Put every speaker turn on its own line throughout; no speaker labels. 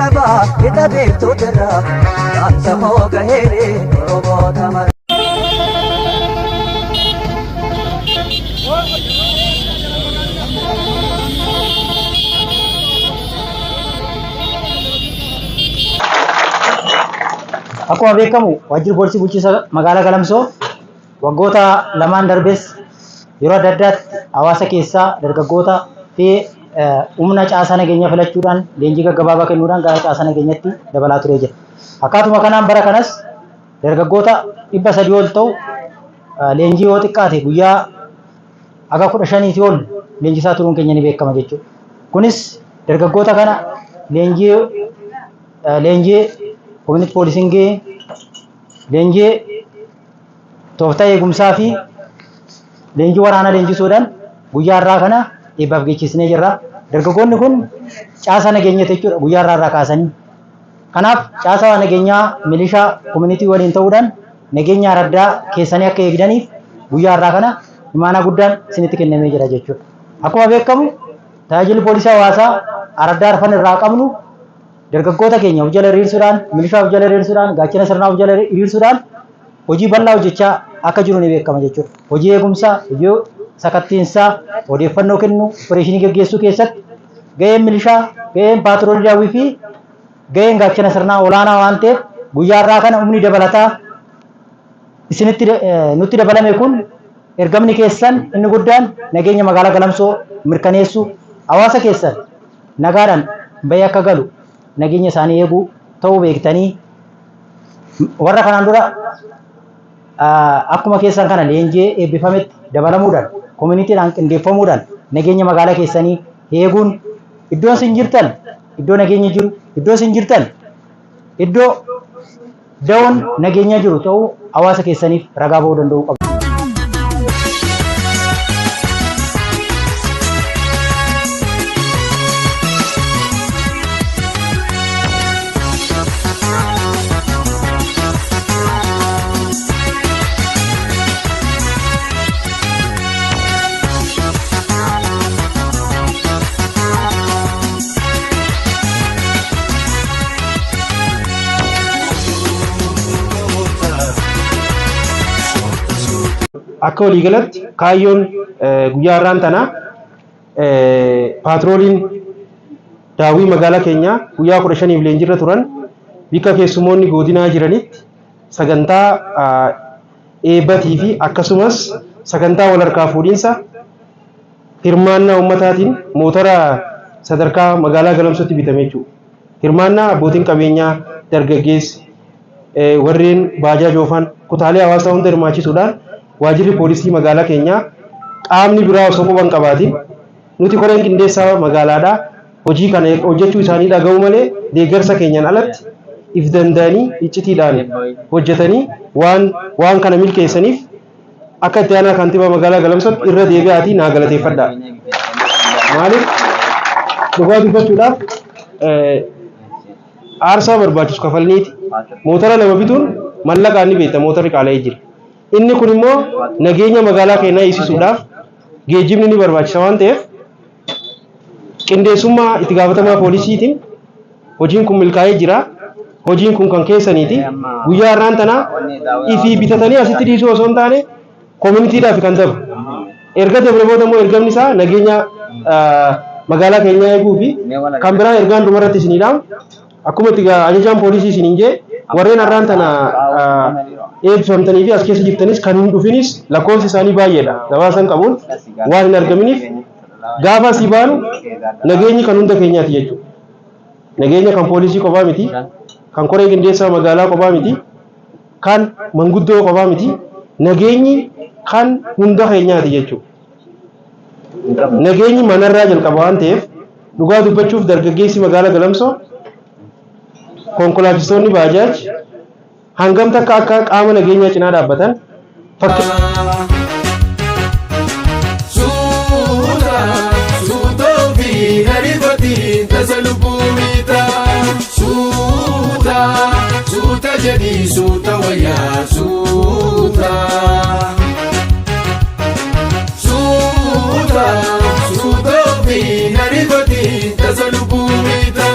qaba hidha beektotarraa dhaamsa koo gaheere Oromoota mara.
Akkuma beekamu waajjirri poolisii bulchiinsa magaalaa Galamsoo waggoota lamaan darbes yeroo adda addaatti hawaasa keessaa dargaggoota fi humna caasaa nageenyaa filachuudhaan leenjii gaggabaabaa kennuudhaan gara caasaa nageenyaatti dabalaa turee jira. Akkaatuma kanaan bara kanas dargaggoota 300 ol ta'u leenjii yoo xiqqaate guyyaa haga 15 ol leenjisaa turuun keenya ni beekama jechuudha. Kunis dargaggoota kana leenjii community policing, leenjii tooftaa eegumsaa fi leenjii waraanaa leenjisuudhaan guyyaa har'aa kana eebbaaf geechisnee jirra. Dargaggoonni kun caasaa nageenyaati jechuudha guyyaa har'aa irraa kaasanii. Kanaaf caasaa nageenyaa milishaa community waliin ta'uudhaan nageenya araddaa keessanii akka eegdaniif guyyaa har'aa kana imaanaa guddaan isinitti kennamee jira jechuudha. Akkuma beekamu tajaajilli poolisii hawaasaa araddaa arfan irraa qabnu dargaggoota keenya of jala hiriirsuudhaan, milishaa of jala hiriirsuudhaan, gaachana sirnaa of jala hiriirsuudhaan hojii bal'aa hojjechaa akka jiru ni beekama jechuudha. Hojii eegumsaa, hojii sakattiinsaa, odeeffannoo kennuu, opereeshinii gaggeessuu keessatti gaheen milishaa, gaheen paatroolii daawwii fi gaheen gaachana sirnaa olaanaa waan ta'eef guyyaa har'aa kana humni dabalataa isinitti nutti dabalame kun ergamni keessan inni guddaan nageenya magaalaa Galamsoo mirkaneessuu, hawaasa keessan nagaadhaan bahee akka galu nageenya isaanii eeguu ta'uu beektanii warra kanaan dura akkuma keessan kana leenjii eebbifametti dabalamuudhaan koominiitiidhaan qindeeffamuudhaan nageenya magaalaa keessanii eeguun iddoo isin jirtan iddoo nageenyi jiru, iddoo isin jirtan iddoo da'oon nageenya jiru ta'uu hawaasa keessaniif ragaa ba'uu danda'uu qabu.
Akka waliigalatti kaayyoon guyyaa har'aan tanaa paatrooliin daawwii magaalaa keenyaa guyyaa 15f leenjiirra turan bikka keessummoonni godinaa jiranitti sagantaa eebbatii fi akkasumas sagantaa wal harkaa fuudhinsa hirmaannaa ummataatiin motora sadarkaa magaalaa Galamsootti bitame jechuudha. Hirmaannaa abbootiin qabeenyaa, dargaggeessi, warreen baajaaj oofan, kutaalee hawaasaa hunda hirmaachisuudhaan waajirri poolisii magaalaa keenyaa qaamni biraa osoo quba hin qabaatin nuti koreen qindeessaa magaalaadhaa hojii kana hojjechuu isaanii dhaga'uu malee deeggarsa keenyaan alatti if danda'anii iccitiidhaan hojjetanii waan kana milkeessaniif akka itti aanaa kantiibaa magaalaa Galamsootti irra deebi'aatii naa galateeffadhaa. Maaliif dhugaa dubbachuudhaaf aarsaa barbaachisu kafalniiti. Motora lama bituun mallaqaan ni beekta, motorri qaala'ee jira. Inni kun immoo nageenya magaalaa keenyaa eegsisuudhaaf geejjibni ni barbaachisa waan ta'eef qindeessummaa itti gaafatamaa poolisiitiin hojiin kun milkaa'ee jira. Hojiin kun kan keessaniiti. Guyyaa har'aan tanaa ifii bitatanii asitti dhiisuu osoo hin taane koominitiidhaaf kan dabru. Erga dabre booda immoo ergamni isaa nageenya magaalaa keenyaa eeguu fi kan biraa ergaan dhumarratti isinii dhaamu. Akkuma itti ajajaan poolisii isiniin jee warreen har'aan tana eebbifamtanii fi as keessa jirtanis kan hin dhufinis lakkoofsi isaanii baay'eedha. Gabaasan qabuun waan hin argaminiif gaafa asii baanu nageenyi kan hunda keenyaati jechuudha. Nageenya kan poolisii qofaa miti, kan koree qindeessaa magaalaa qofaa miti, kan manguddoo qofaa miti, nageenyi kan hunda keenyaati jechuudha. Nageenyi manarraa jalqaba waan ta'eef dhugaa dubbachuuf dargaggeessi magaalaa Galamsoo konkolaachistoonni baajaaj hangam takka akka qaama nageenyaa cinaa dhaabbatan fakkii
Suuta suuta ofii ariifatiin tasa lubbuu miita. Suuta suuta jedhii suuta wayyaa suuta. Suuta suuta ofii ariifatiin tasa lubbuu miita.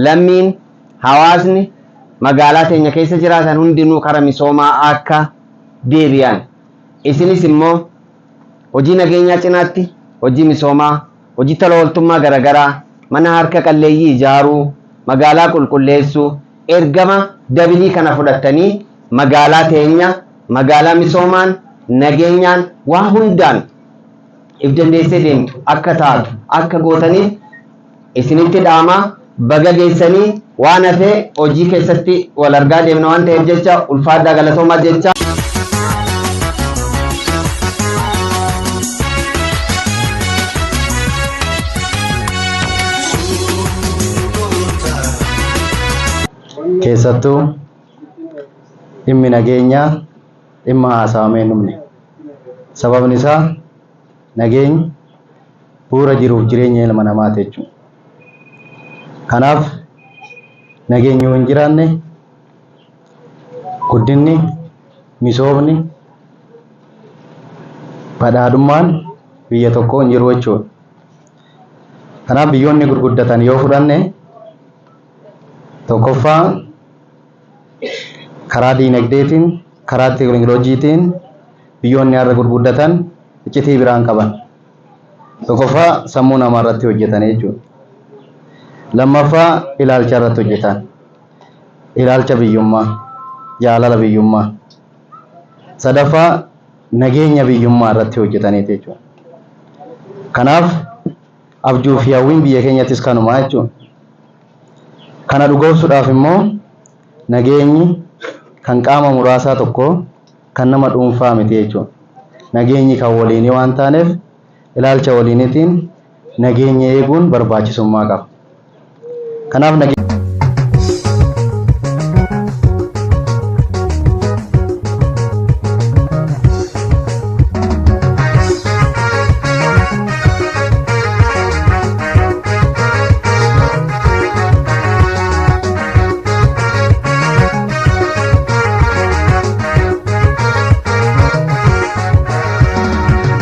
Lammiin, hawaasni magaalaa teenya keessa jiraatan hundinuu kara misoomaa akka deebi'an. Isinis immoo hojii nageenyaa cinaatti hojii misoomaa, hojii tola ooltummaa garaagaraa, mana harka qalleeyyii ijaaruu, magaalaa qulqulleessuu, ergama dabilii kana fudhattanii magaalaa teenya magaalaa misoomaan nageenyaan waa hundaan if dandeessee deemtu akka taatu akka gootaniif isinitti dhaamaa. Baga geessanii waan hafee hojii keessatti wal argaa deemna waan ta'eef jecha ulfaadhaa, galatoomaa jecha.
Keessattuu dhimmi nageenyaa dhimma haasawamee hin dhumne. Sababni isaa nageenyi bu'uura jiruuf jireenya ilma namaati jechuudha. Kanaaf nageenyi yoo hin jiraanne guddinni, misoomni, badhaadhummaan biyya tokkoo hin jiru jechuudha. Kanaaf biyyoonni gurguddatan yoo fudhanne, tokkoffaa karaa diinagdeetiin, karaa teekinooloojiitiin biyyoonni har'a gurguddatan iccitii biraan qaban. Tokkoffaa sammuu namaa irratti hojjetan jechuudha. Lammaffaa ilaalcha irratti hojjetan. Ilaalcha biyyummaa, jaalala biyyummaa. Sadaffaa nageenya biyyummaa irratti hojjetaniiti jechuudha. Kanaaf abjuu fi hawwiin biyya keenyattis kanuma jechuudha. Kana dhugoomsuudhaaf immoo nageenyi kan qaama muraasaa tokko, kan nama dhuunfaa miti jechuudha. Nageenyi kan waliinii waan taaneef ilaalcha waliiniitiin nageenya eeguun barbaachisummaa qaba. Kanaaf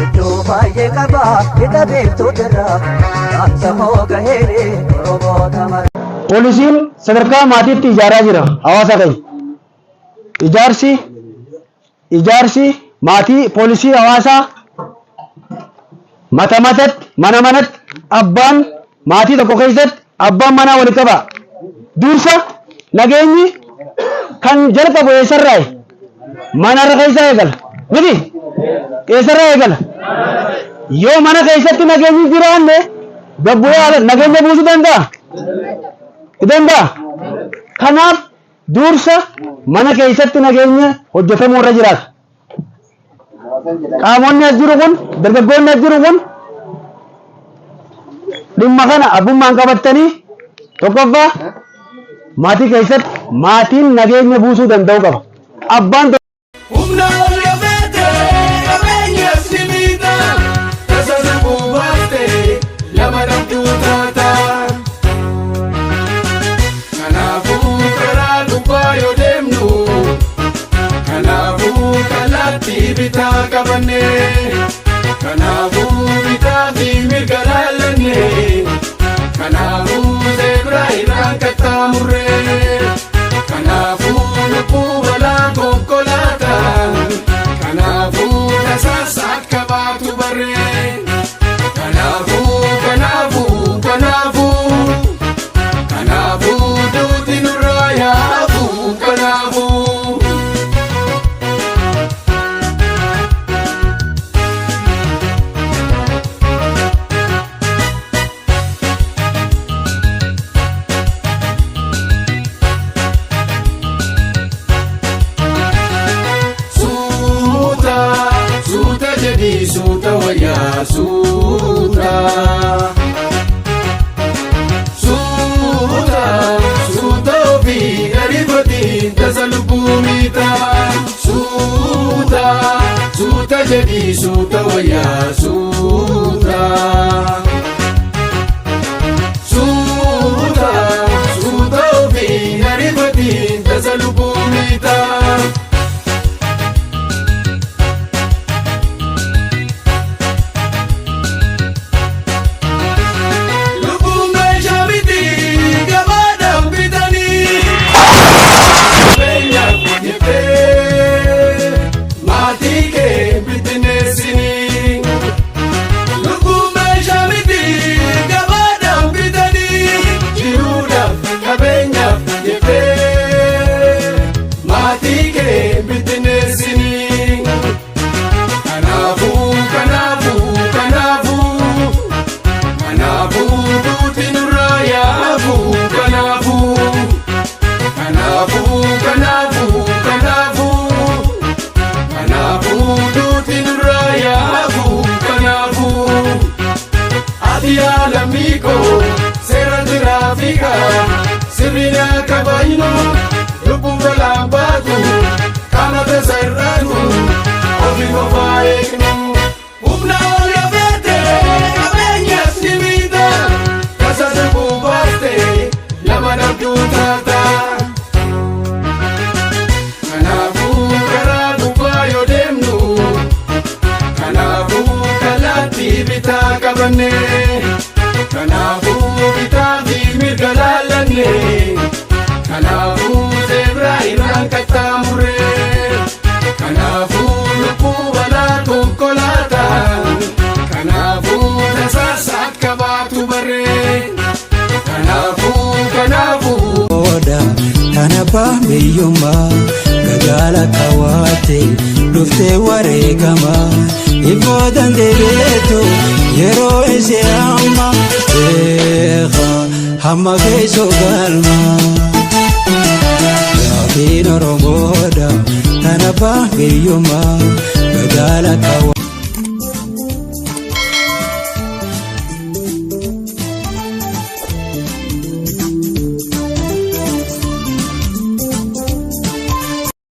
Iddoo baay'ee qaba hidha beektoota irraa dhaamsa koo gaheere Oromoota mara.
Poolisiin sadarkaa maatiitti ijaaraa jira hawaasa keenya. Ijaarsi maatii poolisii hawaasaa mata matatti, mana manatti, abbaan maatii tokko keessatti abbaan manaa wali qaba. Dursa nageenyi kan jalqabu eessarraayi? Manarra keessaa eegala. Miti? Eessarraa eegala? Yoo mana keessatti nageenyi jiraanne gabbu'ee haala nageenya buusuu danda'a? Danda'a. Kanaaf dursa mana keessatti nageenya hojjetamuu irra jiraata. Qaamonni as jiru kun, dargaggoonni as jiru kun dhimma kana abbummaan qabattanii tokkoffaa maatii keessatti maatiin nageenya buusuu danda'uu qaba. Abbaan
Humna ol yoo feete qabeenyas ni miidha. Tasa lubbuu baaste lama dhabduu taata. Kanaafuu karaa gubbaa yoo deemnu, kanaafuu kallattii bitaa qabanne, kanaafuu bitaa fi mirga laallanne, kanaafuu zeebraa irraan qaxxaamurre, kanaafuu lubbuu balaa konkolaataa, kanaafuu tasaas akka baatu barree, kanaafuu, kanaafuu, kanaafuu. Kanaafuu duuti nurraa yaafu, kanaafuu. Suuta suuta jedhii suuta wayyaa suuta. Suuta suuta ofii ariifatiin tasa lubbuu miita. Suuta suuta jedhii suuta wayyaa suuta. Suuta suuta ofii ariifatiin tasa lubbuu miita. Lubbuun meeshaa miti gabaadha. Maatii kee bittinneessinii. Kanaafuu kanaafuu kanaafuu kanaafuu duuti nurraa yaafuu kanaafuu kanaafuu kanaafuu kanaafuu kanaafuu duuti nurraa yaafuu kanaafuu. Ati yaa lammii koo seera tiraafikaa sirriin akka baay'inu lubbuun balaan baatu qaama tasa irraatu ofi qofaa eegnu. Humna ol yafeete qabeenyas ni miidha tasa lubbuu baaste lama dhabduu taata. Kanaafuu karaa gubbaa yoo deemnu kanaafuu kallattii bitaa qabanne kanaafuu bitaa fi mirga laallanne kanaafuu zeebraa irraan qaxxaamurre kanaafuu lubbuu balaa konkolaataa kanaafuu tasaasa akka baatu barre kanaafuu kanaafuu.
Oda tana biyyummaa gagaala kawaate dhuftee wareegama ifootan deebi'eetu yeroo ishee amma beeka hamma keessoo galma. Gaafiin Oromoodha tana biyyummaa gagaala.